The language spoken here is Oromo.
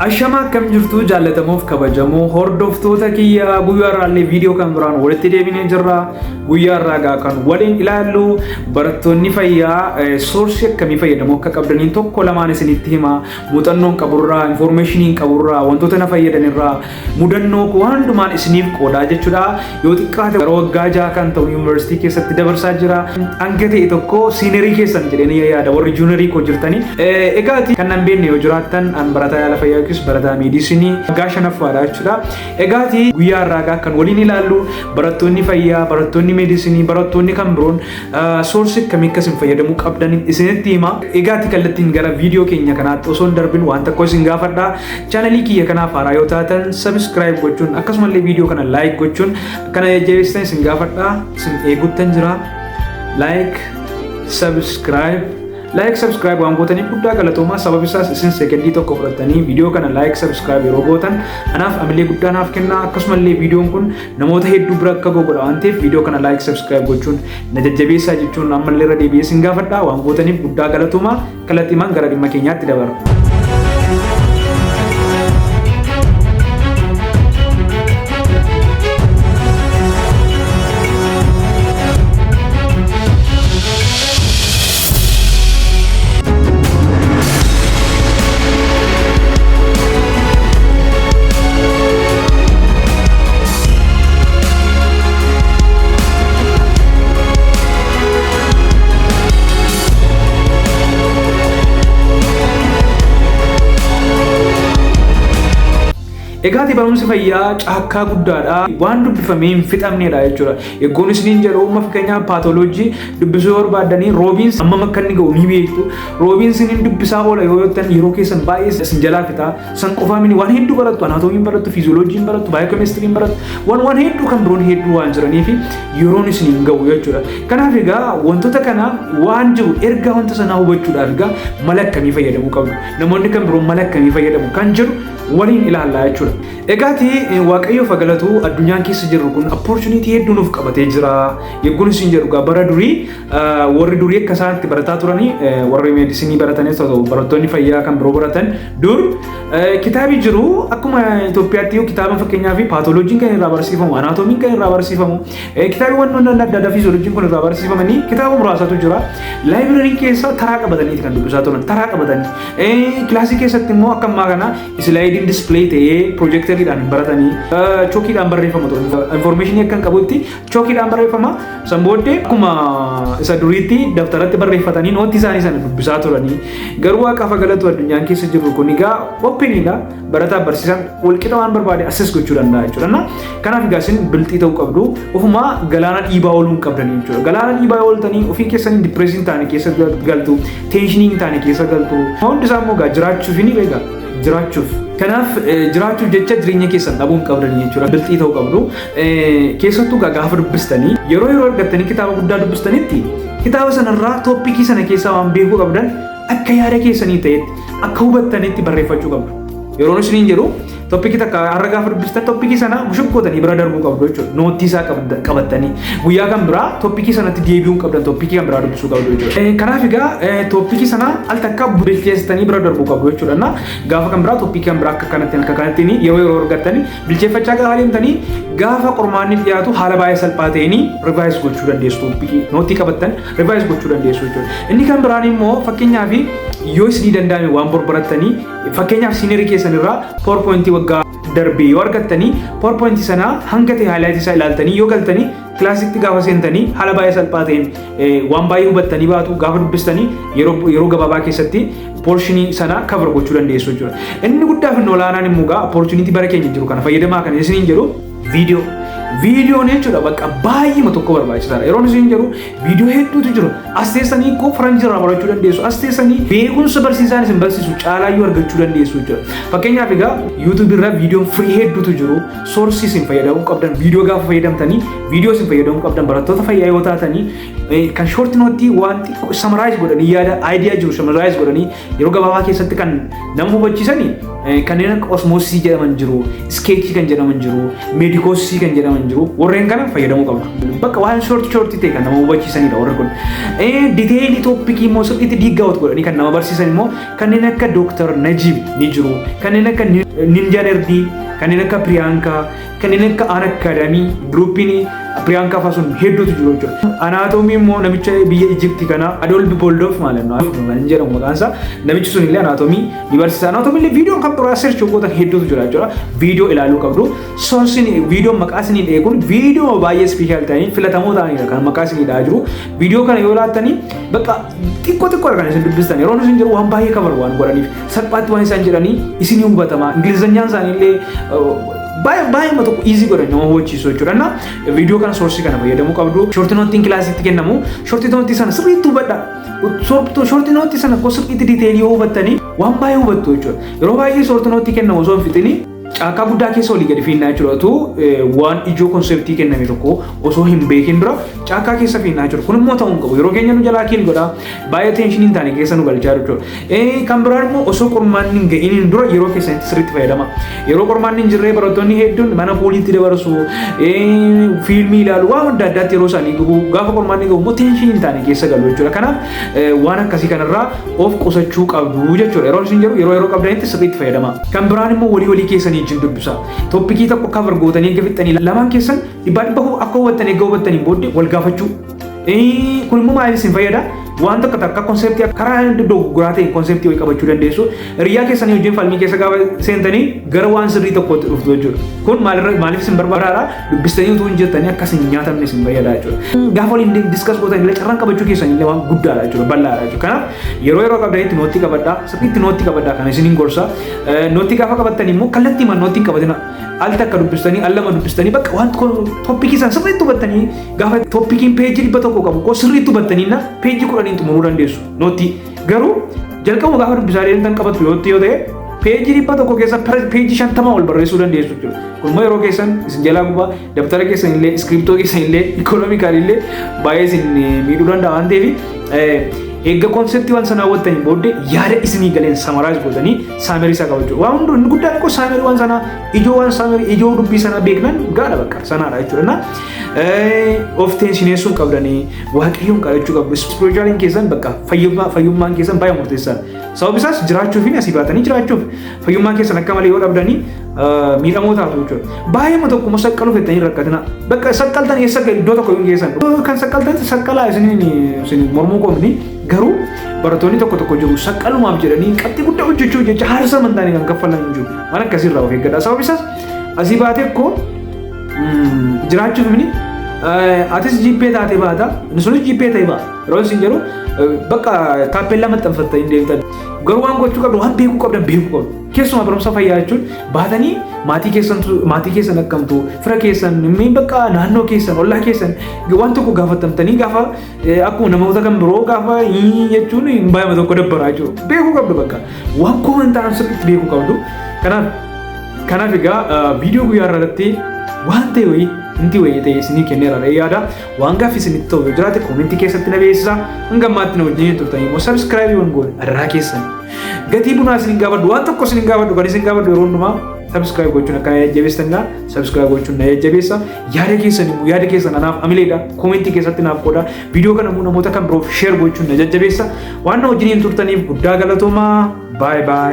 Ashama, akkam jirtu jaallatamuuf kabajamoo hordoftoota kiyya? Guyyaa irraallee viidiyoo kan biraan walitti deebinee jirra. Guyyaa irraa gaa kan waliin ilaallu barattoonni fayyaa source akkamii fayyadamuu akka qabdaniin tokko lamaan isinitti hima. Muuxannoon qaburraa, informationiin qaburraa, wantoota na fayyadanirraa, mudannoo waan hundumaan isiniif qoodaa jechuudha. Yoo xiqqaate gara waggaa 6 kan ta'u yuunivarsiitii keessatti dabarsaa jira. Hanga ta'e tokko seniorii keessan jedhanii yaada warri juniorii koo jirtanii. Egaati kan nan beekne yoo jiraattan, an barataa yaala fayyaa yookiis barataa medicine waggaa shanaffaadha jechuudha. Egaati guyyaa irraa gaa kan waliin ilaallu barattoonni fayyaa, barattoonni medicine, barattoonni kan biroon source akkamii akkasin fayyadamuu qabdan isinitti hima. Egaati kallattiin gara viidiyoo keenya kanaatti osoo hin darbin waan tokko isin gaafadha. Channelii kiyya kanaaf haaraa yoo taatan subscribe gochuun, akkasumallee viidiyoo kana like gochuun akkana jajjabeessitan isin gaafadha. Isin eeguttan jira. Like, subscribe, like, subscribe waan gootaniif guddaa galatoomaa. Sababni isaas isin sekendii tokko fudhattanii viidiyoo kana like, subscribe yeroo gootan anaaf amilee guddaa naaf kenna. Akkasumallee viidiyoon kun namoota hedduu bira akka godha waan ta'eef viidiyoo kana like, subscribe gochuun na jajjabeessaa jechuun ammallee irra deebi'ee isin gaafadha. Waan gootaniif guddaa galatoomaa. Kallattiimaan gara dhimma keenyaatti dabara. Egaati barumsi fayyaa caakkaa guddaadha. Waan dubbifamee hin fixamnedha jechuudha. Eeggoon isiniin jedhu, amma fakkeenyaaf pathology dubbisuu yoo barbaaddanii, Robbins hammam akka inni ga'u ni beektu. Robbins isiniin dubbisaa oola yoo jettan yeroo keessan baay'ee isin jalaa fixa. San qofaa mini, waan hedduu barattu, anatomyn barattu, physiologyn barattu, biochemistryn barattu, waan hedduu kan biroon hedduu waan jiraniif yeroon isin hin ga'u jechuudha. Kanaaf egaa wantoota kana waan jiru ergaa wanta sanaa hubachuudhaaf egaa mala akkamii fayyadamuu qabdu? Namoonni kan biroon mala akkamii fayyadamu kan jedhu waliin ilaallaa jechuudha. Egaati Waaqayyoof galatu, addunyaan keessa jirru kun opportunity hedduu nuuf qabatee jira. Yegguun isin jedhu egaa bara durii warri durii akka isaan itti barataa turanii, warri medicine baratanis haa ta'u barattoonni fayyaa kan biroo baratan, dur kitaabi jiru akkuma Itoophiyaatti yoo kitaaba fakkeenyaaf pathologyn kan irraa barsiifamu, anatomyn kan irraa barsiifamu, kitaabiiwwan adda addaa, physiologyn kun irraa barsiifamanii kitaaba muraasatu jira. Library keessa taraa qabatanii kan dubbisaa turan, taraa qabatanii. Kilaasii keessatti immoo akka ammaa kana slideiin display ta'ee projectoriidhaan hin baratanii, chalkiidhaan barreeffama ture. Information akka hin qabutti chalkiidhaan barreeffama. San booddee akkuma isa duriitti daftaratti barreeffatanii note isaanii sana dubbisaa turanii. Garuu Waaqaaf galatu, addunyaan keessa jirru kun egaa openiidha. Barataa barsiisaan walqixa waan barbaade access gochuu danda'a jechuudha. Kanaaf egaa isin bilxii ta'uu qabdu. Ofumaa galaana dhiibaa ooluu hin qabdanii jechuudha. Galaana dhiibaa ooltanii ofii keessanii depressii hin taane keessa galtu, tensionii hin taane keessa galtu. Hundi isaa immoo egaa jiraachuuf ni beeka. Jiraachuuf. Kanaaf jiraachuuf jecha jireenya keessan dhabuu hin qabdanii jechuudha. Bilxii ta'uu qabdu. Keessattuu gaafa dubbistanii, yeroo yeroo argattanii kitaaba guddaa dubbistanitti, kitaaba sanarraa topicii sana keessaa waan beekuu qabdan akka yaada keessanii ta'etti, akka hubattanitti barreeffachuu qabdu. Yeroon isiniin jedhu, topicii takka har'a gaafa dubbistan topicii sana mushukkootanii bira darbuu qabdu jechuudha. Note isaa qabattanii guyyaa kan biraa topicii sanatti deebi'uu qabdan, topicii kan biraa dubbisuu qabdu jechuudha. Kanaaf egaa topicii sana al takka bilcheessitanii bira darbuu qabdu jechuudha. Gaafa kan biraa topicii kan biraa akka kanatti akka kanattiin yeroo yeroo argattanii bilcheeffachaa gaafa deemtanii, gaafa qormaanni dhiyaatu haala baay'ee salphaa ta'een revise gochuu dandeessu, topicii note qabattan revise gochuu dandeessu jechuudha. Inni kan biraan immoo fakkeenyaaf yoo isinii danda'ame waan borbarattanii, fakkeenyaaf seniorii keessan irraa PowerPoint waggaa darbee yoo argattanii, PowerPoint sana hanga ta'e highlight isaa ilaaltanii yoo galtanii, kilaasitti gaafa seentanii haala baay'ee salphaa ta'een waan baay'ee hubattanii baatu. Gaafa dubbistanii yeroo gabaabaa keessatti portionii sana cover gochuu dandeessu jechuudha. Inni guddaa fi olaanaan immoo gaa opportunity bara keenya jiru kana fayyadamaa kan isiniin jedhu viidiyoo. Viidiyoon jechuudha bakka baay'eema tokko barbaachisaadha. Yeroon isin jedhu viidiyoo hedduutu jiru. As teessanii koo faranjii irraa barachuu dandeessu. As teessanii beekumsa barsiisaan isin barsiisu caalaayyuu argachuu dandeessu jechuudha. Fakkeenyaaf egaa YouTube irra viidiyoon free hedduutu jiru. Source isin fayyadamuu qabdan, viidiyoo gaafa fayyadamtanii, viidiyoo isin fayyadamuu qabdan, barattoota fayyaa yoo taatanii, kan short note waan xiqqoo summarize godhanii, yaada idea jiru summarize godhanii yeroo gabaabaa keessatti kan nama hubachiisanii kanneen akka Osmosis jedhaman jiru, Sketch kan jedhaman jiru, Medicosisii kan jedhaman. godhan jiru. Warreen kana fayyadamuu qabdu. Bakka waan short short ta'e kan nama hubachiisanidha warri kun. Detail topic immoo sirriitti dig out godhanii kan nama barsiisan immoo kanneen akka Dooktar Najib ni jiru. Kanneen akka Ninja Nerdii, kanneen akka Priyaankaa, kanneen akka Unacademy, groupiin Priyaankaa fa'aa sun hedduutu jiru jechuudha. Anatomy immoo namicha biyya Ijipti kana Adolf Boldof ማለት ነው kan jedhamu maqaan isaa, namichi sun illee anatomy ni barsiisa. Anatomy illee viidiyoon kan biraa search gootan hedduutu jira jechuudha. Viidiyoo ilaaluu qabdu. Sourceiin viidiyoon maqaa isinii dha'e kun viidiyoo baay'ee special ta'anii filatamoo ta'anidha kan maqaa isinii dha'aa jiru. Viidiyoo kana yoo ilaaltanii bakka xiqqoo xiqqoodha kan isin dubbistan. Yeroo isin jiru waan baay'ee cover waan godhaniif salphaatti waan isaan jedhanii isinii hubatama. Ingilizanyaan isaanii illee baay'ee baay'ee tokko easy godhan nama hubachiisu jechuudha. Na viidiyoo kana source kana fayyadamuu qabdu. Short noteiin kilaasiitti kennamu. Short note sana sirriitti hubadha. Short note sana koo sirriitti detail yoo hubattanii waan baay'ee hubattu jechuudha. Yeroo baay'ee short note kennamu osoo hin fixini caakkaa guddaa keessa olii gadi fiinnaa jechuudha. Utuu waan ijoo concept kenname tokko osoo hin beekin dura caakkaa keessa fiinnaa jechuudha. Kun immoo ta'uu hin qabu. Yeroo keenya nu jalaa kill godha. Baay'ee tension hin taane keessa nu galchaa jechuudha. Kan biraan immoo osoo qormaanni hin ga'iniin dura yeroo keessanitti sirriitti fayyadama. Yeroo qormaanni hin jirree barattoonni hedduun mana pooliitti dabarsu, fiilmii ilaalu, waan adda addaatti yeroo isaanii gubu. Gaafa qormaanni gahu immoo tension hin taane keessa galu jechuudha. Kanaaf waan akkasii kanarraa of qusachuu qabdu jechuudha. Yeroo isin jedhu yeroo yeroo qabdanitti sirriitti fayyadama. Kan biraan immoo walii walii keessanii wajjin dubbisa. Topic tokko cover gootanii eega fixxanii lamaan keessan dhibbaa dhibba akka hubattanii eega hubattanii booddee wal gaafachuu. Kun immoo maaliif isin fayyada? Waan tokko takka concept karaa dogoggoraa ta'e concept wayii qabachuu dandeessu. Hiriyaa keessanii wajjin falmii keessa gaafa seentanii gara waan sirrii tokkotti dhuftu jechuudha. Kun maaliif isin barbaadaadha? Dubbistanii utuu hin jettanii akkas hin nyaatamne isin fayyada jechuudha. Gaafa waliin discuss gootan illee carraan qabachuu keessan illee waan guddaadha jechuudha, bal'aadha jechuudha. Kanaaf yeroo yeroo qabdanitti note qabadhaa, sirriitti note qabadhaa kan isiniin gorsa. Note gaafa qabattan immoo kallattii note hin qabatina. Al takka dubbistanii, al lama dubbistanii, bakka waan topic sana sirriitti hubattanii, gaafa topiciin page 100 qabu koo sirriitti hubattanii na page 10n xumuruu dandeessu note. Garuu jalqabu gaafa dubbisaa deemtan qabatu yoo ta'e page 100 keessa page 50 ol barreessuu dandeessu jechuudha. Kun immoo yeroo keessan isin jalaa gubaa, dabtara keessan illee, iskiriptoo keessan illee, economical illee baay'ee isin miidhuu danda'a waan ta'eef, eegga concept waan sanaa hubattanii booddee yaada isinii galeen summarize gootanii summary isaa qabachuu. Waan hundu inni guddaan immoo summary waan sanaa, ijoo waan summary, ijoo dubbii sanaa beeknan gaadha, bakka sanaadha jechuudha. Na of tensioneessuu qabdanii Waaqayyoon kadhachuu qabdu. Spiritualiin keessan bakka fayyummaan keessan baay'ee murteessaadha. Sababni isaas jiraachuuf asii baatanii jiraachuuf fayyummaan keessan akka malee yoo dhabdanii miidhamoo taatu jechuudha. Baay'ee tokko saqqaluu fettanii rakkatina. Bakka saqqaltan eessa iddoo tokko hin geessan. Kan saqqaltan saqqalaa isiniin isin mormuu qoomni, garuu barattoonni tokko tokko jiru saqqalumaaf jedhanii qabxii guddaa hojjechuu jecha haarsa amantaanii kan kaffalan hin jiru. Waan akkasiirraa of eeggadha. Sababni isaas asii baatee koo jiraachuuf mini atis jibbee taatee baata, inni sunis jibbee ta'ee baata. Yeroo isin jedhu bakka taappellaa maxxanfattanii deemtan. Garuu waan gochuu qabdu, waan beekuu qabdan beekuu qabdu. Keessumaa barumsa fayyaa jechuun baatanii maatii keessan, maatii keessan akkamtu, fira keessan, bakka naannoo keessan, ollaa keessan waan tokko gaafatamtanii gaafa akkuma namoota kan biroo gaafa jechuun hin baay'ama tokko dabbaraa jechuudha. Beekuu qabdu, bakka waan common ta'an sirriitti beekuu qabdu. Kanaaf egaa viidiyoo guyyaa irratti waan ta'e wayii inti wayii ta'e isinii kenneera yaada. Waan gaaffii isinitti ta'u yoo jiraate comment keessatti na beeksisa. Hanga ammaatti na wajjin turtanii immoo subscribe waan goone irraa keessan. Gatii bunaa isin gaafadhu, waan tokko isin gaafadhu, kan isin gaafadhu yeroo hundumaa subscribe gochuun akka na jajjabeessanidha. Subscribe gochuun na jajjabeessa. Yaada keessan immoo, yaada keessan anaaf amileedha. Comment keessatti naaf qooda. Viidiyoo kana immoo namoota kan biroof share gochuun na jajjabeessa. Waan na wajjiniin turtaniif guddaa galatoomaa. Bye bye.